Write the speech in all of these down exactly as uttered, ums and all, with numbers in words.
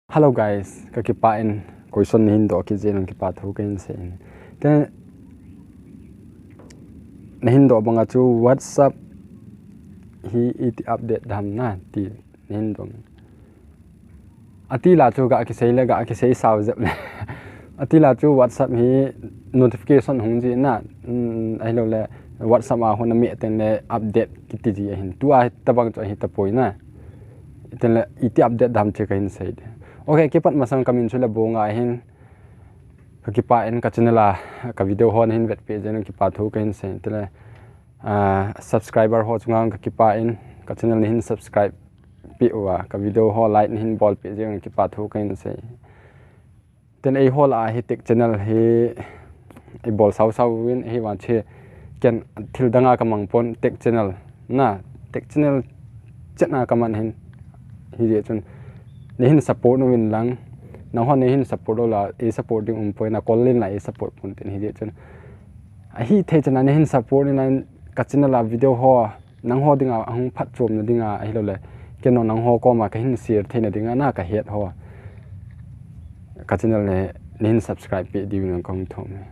Hello guys, kakipah in, question nahin doh kit jeh un kakipah thu kahin sei in. Te, nahin doh banga chu WhatsApp hi iti update dem na ti nahin doh. Ati la chu ga kisei le, ga kisei sao jep le. Ati la chu WhatsApp hi notification hung ji na, um, ahilou le WhatsApp a hung na meh teng le update kiti ji ahin. Tua hi tabang chu ahi tapoi na. Iten le iti update dem chu kahin sei de. Okay, kipat masang kamin chu le Bonga ahin. Kakipah in ka channel a, ka video ho nahin vetpeh jeh un kipah thu kahin sei. Te le, ah, subscriber ho chunga kakipah in, ka channel nahin subscribe peh uva, ka video ho like nahin bolpeh jeh un kipah thu kahin sei. Ten eiho lah a hi tech channel hi eibol sao sao uvin, ahivang chu ken thil danga kamang pon, tech channel na, tech channel chetna kaman hin, hijeh chun nahin support uvin lang, nangho nahin support lou la, ei support ding um poi, na kol in la ei support pon tin, hijeh chun ahithei chan a nahin support in lang, ka channel a video ho nangho dinga ahung phatchomna dinga ahilou le, ken jong nangho koma kahin share theina dinga na kahet ho, ka channel le nahin subscribe peh diu in kahung thum e.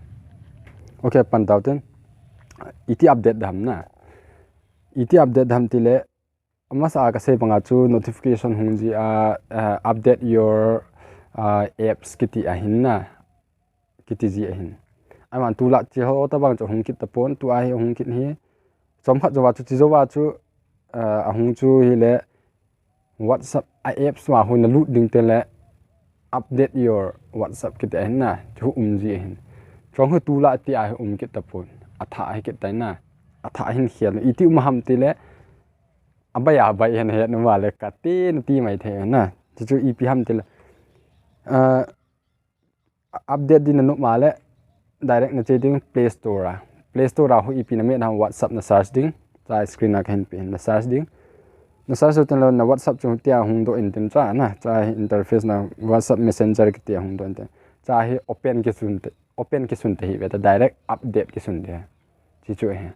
Okay, pan tau ten. Iti update dem na. Iti update dem ti le, amasa a kasei banga chu notification hung ji a, uh, update your, uh, apps kiti ahin na. Kiti ji ahin. Aman tu lah chi ho tabang chu hung kit tapon, tua hi hung kit hi. Chomkhat jouva chu, chi jouva chu, uh, ahung chu hile WhatsApp a apps ma hung na lut ding te le update your WhatsApp kiti ahin na, chu um ji ahin. Chong hi tu lah ti a hi um kit tapon. Athah hi kit tai na. Athah hin khel. Iti um ham ti le, abai abai hin het nu ma le kati na ti mai thei na. Chu chu ipi ham ti le. Uh, update ding na nop ma le, direct na che ding Play Store a. Play Store a hung ipi na meh na WhatsApp na search ding. Cha screen a kahin pe hin na search ding. Na search ten lou na WhatsApp chu tia hung doh in tin cha na. Cha hi interface na WhatsApp Messenger kiti a hung doh in tin. Cha hi open kisun te, open kisun te hi ve ta direct update kisun te. Chi chu hi.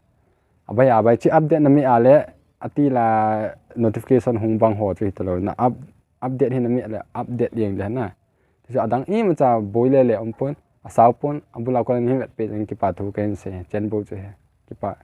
Abai abai chi update na meh a le, ati la notification hung bang ho chu hi ta lou na up, update hi na meh le update ding de na. Chu adang imacha boi le le um pon, asao pon, abul a kon hin vetpeh jeh un kipah thu kahin sei, chen bou chu hi. Kipah.